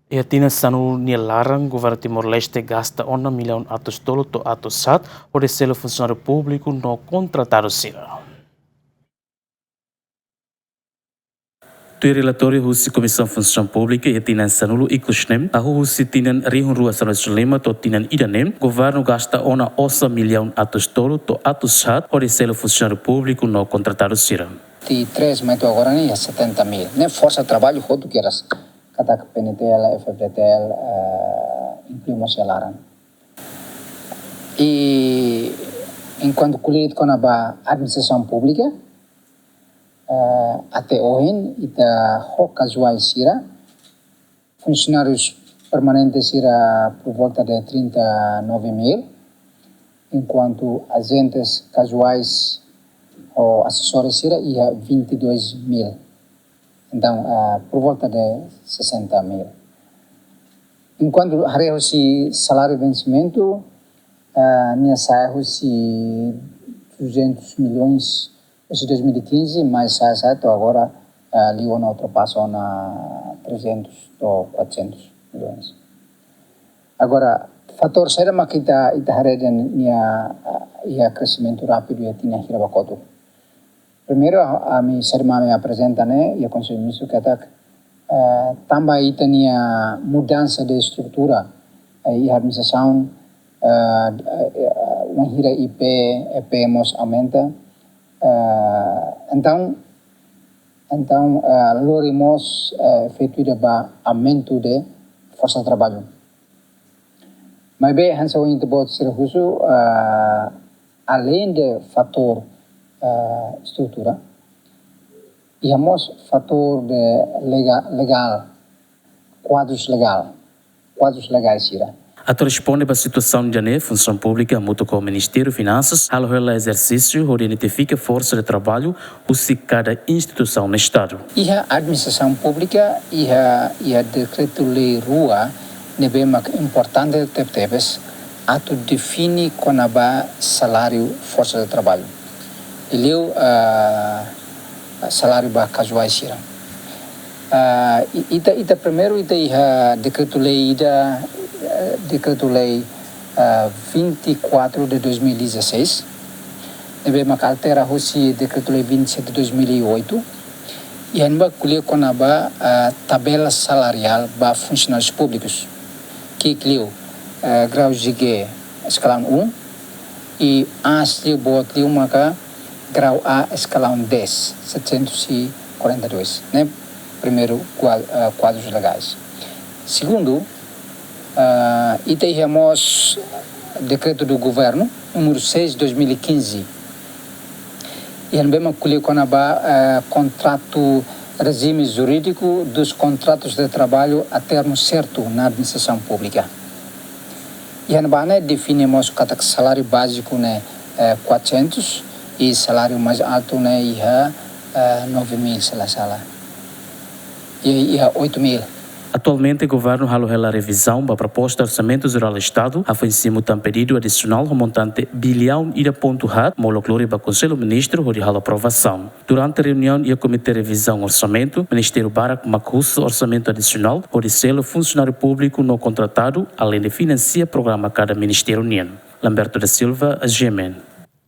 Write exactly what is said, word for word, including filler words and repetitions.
Iha tinan sanulu nia laran, Governu Timor-Leste gasta ona millaun atus tolu to'o atus haat hodi selu funsionáriu públiku no kontratadu sira. Tuir relatóriu husi Komisaun Funsaun Públika iha tinan sanulu ikus ne'e, hahú husi tinan rihun rua sanulu-resin-lima to'o tinan ida-ne'e, Governu gasta ona osan millaun atus tolu to'o atus haat hodi selu funsionáriu públiku no kontratadu sira. Tinan três mai to'o agora ne'e iha setenta mil. Ne'e forsa traballu hotu kedas. Katak P N T L, F F D T L, eh, inklui mós iha laran. I enkuantu ko'alia kona-ba administrasaun públika, eh, até ohin, ita ho kazuál sira, funsionárius permanentes sira por volta de trinta e nove mil, enkuantu ajentes kazuais ou asesores sira iha vinte e dois mil. Entaun, ah, por volta de sessenta mil. Enkuantu haree husi saláriu vensimentu, ah, nia sa'e husi duzentos milhões husi dois mil e quinze, mas sa'e, sa'e to'o agora, ah, liu ona ultrapasa ona trezentos ou quatrocentos milhões. Agora, fatór saida mak ita, ita haree dehan nia, ah, iha kreximentu rápidu iha tinan hira ba kotuk? Primeiru, a, ami, saida mak ami aprezenta ne'e iha Konsellu Ministru katak, eh, tanba ita-nia mudansa de estrutura, eh, iha administrasaun, eh, eh, eh, wainhira I P, E P mós aumenta. Eh, entaun, entaun, eh, lori mós, eh, efeitu ida ba aumentu de forsa traballu. Maibé, hanesan ohin ita-boot sira husu, ah, além de fatór, ah, estrutura, iha mós fatór de lega-, legál, kuadrus legál, kuadrus legais sira. Atu responde ba situasaun ida-ne'e, Funsaun Públika hamutuk ho Ministériu Finansas halo hela ezersísiu hodi identifika forsa de traballu husi kada instituisaun Estadu. Iha administrasaun públika, iha, iha dekretu-lei rua ne'ebé mak importante tebetebes atu define kona-ba saláriu forsa de traballu. Liuliu, ah, saláriu ba kazuál sira. Ah, i-, ita, ita primeiru ita iha dekretu-lei ida, eh, dekretu-lei, ah, vinte e quatro de dois mil e dezasseis, ne'ebé mak altera husi dekretu-lei vinte e sete de dois mil e oito, iha ne'ebá ko'alia kona-ba, ah, tabela salariál ba funsionárius públikus. Ki'ik liu, eh, grau G G eskaun um, i aas liu, boot liu maka grau A eskaun dez, setecentos e quarenta e dois, ne'e primeiru kua-, eh, kuadrus legais. Segundu, eh, ita iha mós dekretu do governo, número seis de dois mil e quinze, iha ne'ebé mak ko'alia kona-ba, eh, kontratu, regime jurídico dos contratos de trabalho a termo certo na administração pública. Iha ne'ebá ne'e define mós katak saláriu báziku ne'e, eh, quatrocentos i saláriu mais altu ne'e iha, eh, nove mil, se la sala. I, iha oito mil. Atualmente, Governu halo hela revizaun ba proposta Orsamentu Jerál Estadu, hafoin simu tan pedidu adisionál ho montante biliaun ida pontu haat, molok lori ba Konsellu Ministru hodi halo aprovasaun. Durante reuniaun iha Komité Revizaun Orsamentu, ministériu barak mak husu orsamentu adisionál hodi selu funsionáriu públiku no kontratadu, além de finansia programa kada ministériu nian. Lamberto da Silva, G M N.